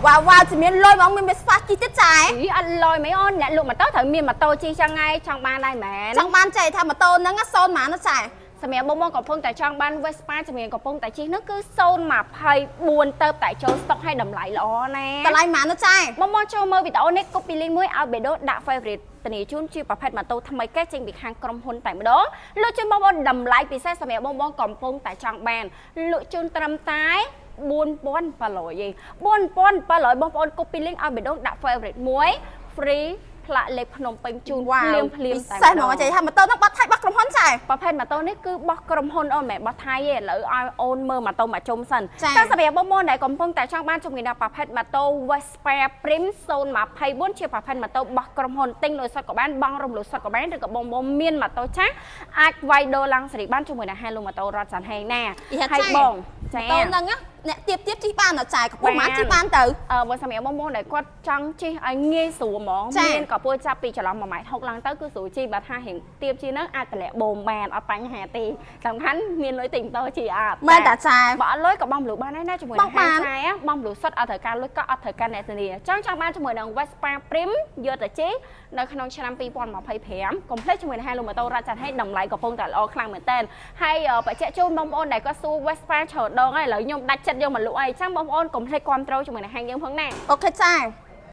វ៉ាវវ៉ាវជំនាញលុយហ្មងមាន Vespa ជិះទៀតចា អីអត់លយមិនអូនអ្នកលក់ម៉ូតូត្រូវមានម៉ូតូជិះចឹងហើយចង់បានដែរមែន ចង់បានចៃថាម៉ូតូហ្នឹងសូន្យហ្មងណាចា សម្រាប់បងបងកំពុងតែចង់បាន Vespa ជំនាញកំពុងតែជិះនោះគឺ024ទៅតែចូលស្តុកឲ្យតម្លៃល្អណា តម្លៃហ្មងណាចា បងបងចូលមើលវីដេអូនេះ copy link មួយឲ្យបេដូដាក់ favorite ធានាជូនជាប្រភេទម៉ូតូថ្មីកែចេញពីខាងក្រុមហ៊ុនតែម្ដងលក់ជូនបងប្អូនតម្លៃពិសេសសម្រាប់បងបងកំពុងតែចង់បានលក់ជូនត្រឹមតែ4700ឯង4700បងប្អូន copy link ឲ្យបេដូដាក់ favorite មួយ free ផ្លាកលេខភ្នំពេញជូន វ៉ាវ ភ្លាមភ្លាម ពិ តែ សេសម្ដងចៃថាម៉ូតូហ្នឹងបាត់ថៃបាត់ក្រុមហ៊ុនចា ប្រភេទម៉ូតូនេះគឺបោះក្រុមហ៊ុនអូនមិនមែនបោះថៃទេឥឡូវឲ្យអូនមើលម៉ូតូមកជុំសិន ចា៎ តែសម្រាប់បងប្អូនដែលកំពុងតែចង់បានជំនាញដល់ប្រភេទម៉ូតូ Vespa Prim 024ជាប្រភេទម៉ូតូបោះក្រុមហ៊ុនទិញលុយសុទ្ធក៏បានបង់រំលោះសុទ្ធក៏បានឬក៏បងប្អូនមានម៉ូតូចាស់អាចវាយដូរឡើងសេរីបានជាមួយនឹងហាងលក់ម៉ូតូរត់ចាន់ហេងណាហើយបងចា ម៉ូតូហ្នឹងណាអ្នកទៀបទៀបជិះបានដល់ចាកម្ពស់ហ្មងជិះបានទៅ អឺបើសម្រាប់បងប្អូនដែលគាត់ចង់ជិះឲ្យងាយស្រួលហ្មង ចា៎ មានក៏ពួរចាប់ពីចន្លោះ1ម៉ែត្រ60ឡើងទៅគឺស្រួលជិះបើថារៀងទៀបជាងហ្នឹងអាចតម្លាក់បូមបានអត់បញ្ហាទេសំខាន់មានលុយទិញម៉ូតូជិះអត់ មែនតាចា បើអត់លុយក៏បង់ពលុបានដែរណាជាមួយនឹង បង់បាន ហាងឆែបង់ពលុសុទ្ធអត់ត្រូវការលុយក៏អត់ត្រូវការអ្នកធានាចង់ចង់បានជាមួយនឹង Vespa Prim យកទៅជិះនៅក្នុងឆ្នាំ2025កុំភ្លេចជាមួយនឹងហាងលក់ម៉ូតូរ៉ាចាត់ឲ្យតម្លៃកំពុងតែល្អខ្លាំងមែនតើហើយបញ្ជាក់ជូនបងប្អូនដែលគាត់សួរ Vespa ច្រើនដងហើយឥឡូវខ្ញុំដាច់ចិត្តយកមកលក់ហើយចាំបងប្អូនកុំភ្លេចគាំទ្រជាមួយនឹងហាងយើងផងណា OK ចា